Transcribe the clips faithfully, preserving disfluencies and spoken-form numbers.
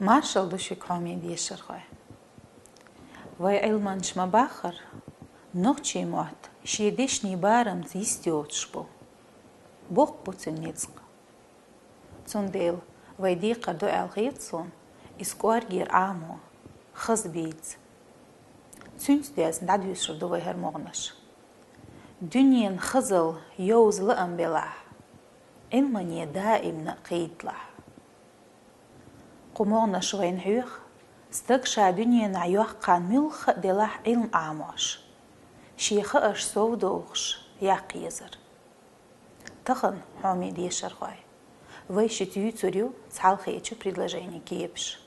Маршал ду шуьга, хьоме дешархой. Вай Ӏилманча ма баххара, нохчийн мотт шен дешнийн барамца йист йоцуш бу. Боккха бу цуьнан ницкъ. Цундела вай декхар ду аьлла хета суна, иза кӀоргера Ӏамо, хаза бийца. Цуьнца доьзна дӀадуьйшур ду вай хӀара могӀанаш. Дуьненан хазалла йовза лаам белахь, Ӏилмане даимна а кхийтталахь. Кху могӀанаш вайна хьоьху, стаг ша дуьненахь йоккха хан муьлхха а делахь Ӏилма Ӏамош, шен хаарш совдохуш яккха езар. Тахана, хьоме дешархой, вай шуьца юьйцур ю цхьалхечу предложенийн кепаш.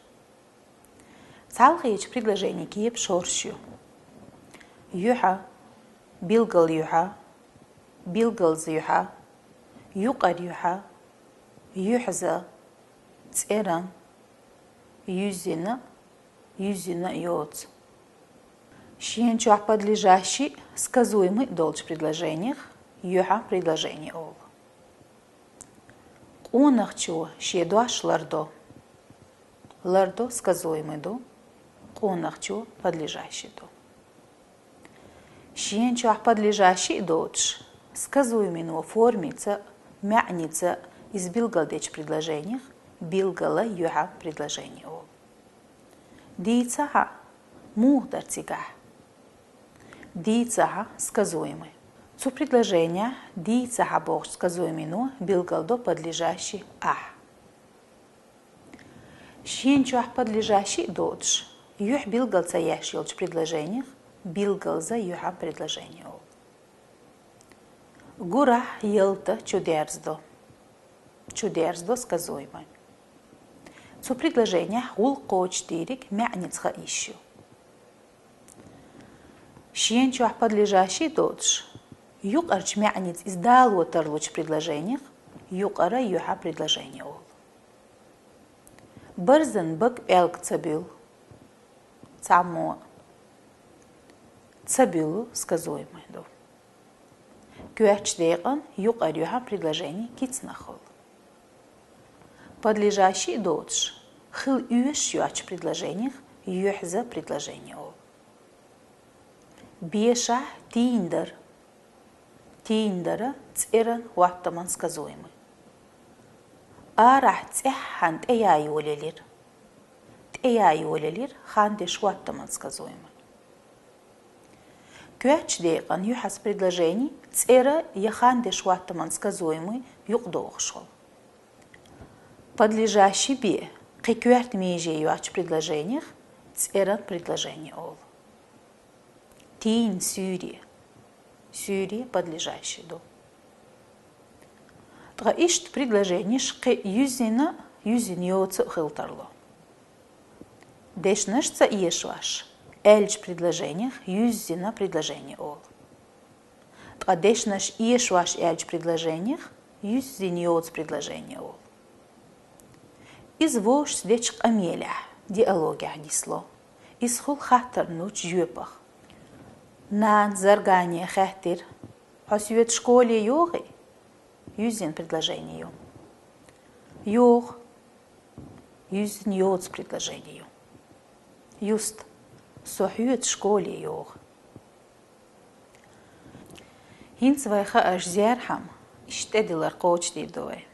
Цхьалхечу предложенийн кепаш хӀорш ю: юьхьа, билггал юьхьа, билггалза юьхьа, юкъара юьхьа, юьхьза, цӀеран, юьззина, юьззина а йоцу. Шена чохь подлежащий, сказуемый долчу предложенех юьхьан предложени олу. Къонахчо шен дош лардо. Лардо сказуемый ду, къонахчо подлежащий ду. Шена чохь подлежащий доцуш, сказуемый формица, маьӀница иза билгалдечу предложенех билггала юьхьан предложени олу. Дийцахьа, муха дара цигахь? Дийцахьа, сказуемый. Цу предложенехь дийцахьа бохучу сказуемый билгалдо подлежащий ахь. Шена чохь подлежащий доцуш, юьхь билгал ца еш йолчу предложенех билгалза юьхьан предложени олу. Гурахь ялта чудерзадо. Чудерзадо сказуемый. Цу предложенехь гӀуллакх кхочушдийриг маьӀница хаа йиш ю. Шена чохь подлежащий доцуш, юкъарчу маьӀница иза дало тарлучу предложенех юкъара юьхьан предложени олу. Барзан бага пӀелг ца буьллу. Цхьаммо ца буьллу сказуемый ду. Коьртачу декъан юкъара юьхьан предложени кицанах хуьлу. Подлежащий доцуш, хила оьшуш йоцчу предложенех юьхьза предложени олу. Бешахь тийна дара. Тийна дара цӀеран хӀоттаман сказуемый. Арахь цӀеххьана тӀе яйолелира. ТӀе яйолелира хандеш хӀоттаман сказуемый. Коьртачу декъан юьхьанца предложени цӀера я хандеш хӀоттаман сказуемый юкъадохуш хуьлу. Подлежащий бен кхин коьрта меже йоцчу предложенех цӀеран предложени олу. Тийна суьйре. Суьйре подлежащий ду. Ткъа иштта предложенеш кхин юьззина, юьззина йоцу а хила тарло. Дешнаш ца эшош аьллачу предложенех юьззина предложени олу. Ткъа дешнаш эшош аьллачу предложенех юьззина йоцу предложени олу. Иза вовшашца дечу къамелехь, диалогехь нисло. Иза хуьлу хаттарна лучу жоьпах. Нана Заргане хаьттира: «Хьо соьца школе йогӀий?» Юьззина предложени ю. ЙогӀу. Юьззина йоцу предложени ю. Юста, со хьоьца школе йогӀу. ХӀинца вай хаарш зерхьама, иштта тӀедиллар кхочушдийр ду вай.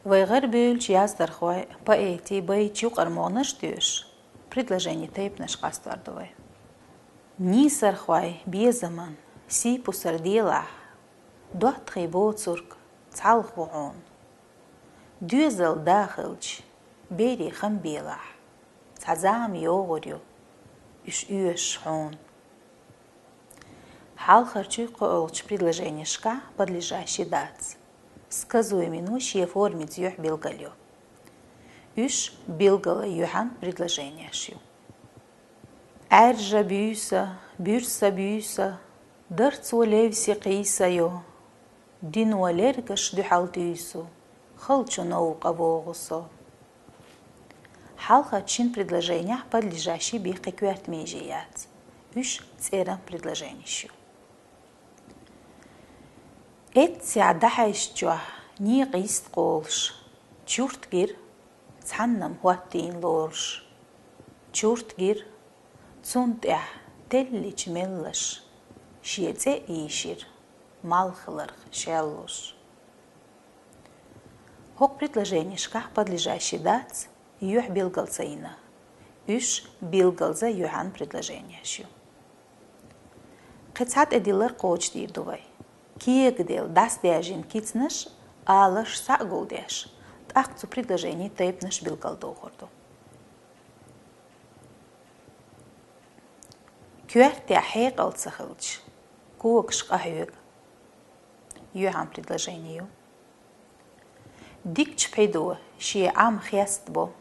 Вай гӀарабевллачу яздархойн, поэтийн, байтийн юкъара могӀанаш а доьшуш, предложенийн тайпанаш къастор ду вай. Нийсархойн безаман сийпусар делахь, доттагӀий боцург цхьалха ву хьуна. Доьзал да хилча, берийн хам белахь, цхьа зама йогӀур ю, уьш оьшуш хьуна. Хьалхарчуьй кхоалгӀачу предложенешкахь подлежащий дац. Сказуемый шен формица юьхь билгалйо. Уьш билгала юьхьан предложенеш ю. Ӏаьржа буьйса, буьрса буьйса, дарцо левси кхийса йо, дино лергаш дуьхьал туьйсу, халчу новкъа вогӀу со. Хьалхарчу шина предложенехь подлежащий бен кхин коьрта меже яц. Уьш цӀеран предложенеш ю. Эццехь дӀахьаьжчохь некъа йист кхолуш, чурт гира, цхьаннам хӀоттийна лоруш. Чурт гира, цунна тӀехь теллича меллаша шен цӀе ийшира, малхаларх шаьллуш. ХӀокху предложенешкахь подлежащий дац юьхь билгал ца йина. Уьш билгалза юьхьан предложенеш ю. Кхин цхьа тӀедиллар кхочушдийр ду вай. Кегаделла дӀасадаьжна кицанаш, аларш схьа а гулдеш, тӀаккха цу предложенийн тайпанаш билгалдохур ду. Коьртехь хьекъал ца хилча, когаш къахьоьгу. Юьхьан предложени ю. Дикачу пхьидо шен Ӏам хестабо.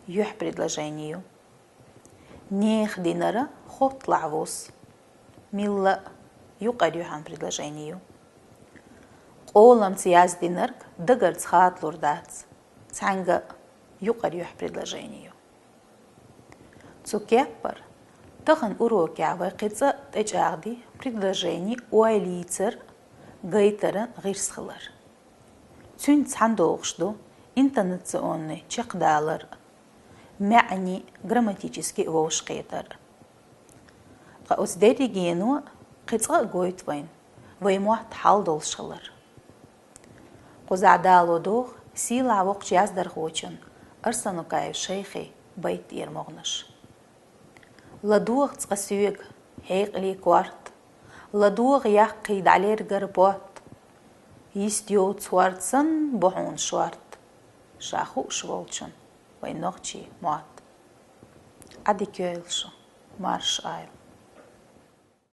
Юьхь предложени ю. Нехан динара хотталахь вус. Милла а юкъара юьхьан предложени ю. Къоламца яздинарг дагарца хадалур дац. Цхьаьнга а юкъара юьхь предложени ю. Цу кеппара тахана урокехь вай кхин цкъа а тӀечӀагӀди предложени ойла йийцар, гайтаран гӀирс хилар. Цуьнца цхьаьна догӀуш ду интонационный чекхдалар, маьӀни грамматически вовшахкхетар. Ткъа оцу дерригено кхин цкъа а гойту вайна вай мотт хьал долуш хилар. Кхузахь дало догӀу сийлахь воккхачу яздархочун Арсанукаев Шайхин байт тӀера могӀанаш. ЛадогӀа цкъа соьга хьекъале корта, ладогӀа яккхий дӀалергара потта, йист йоцу хӀорд санна бу хьуна шорта, ша хууш волчун вайн нохчийн мотт. Ӏадика йойла шу, марша Ӏойла.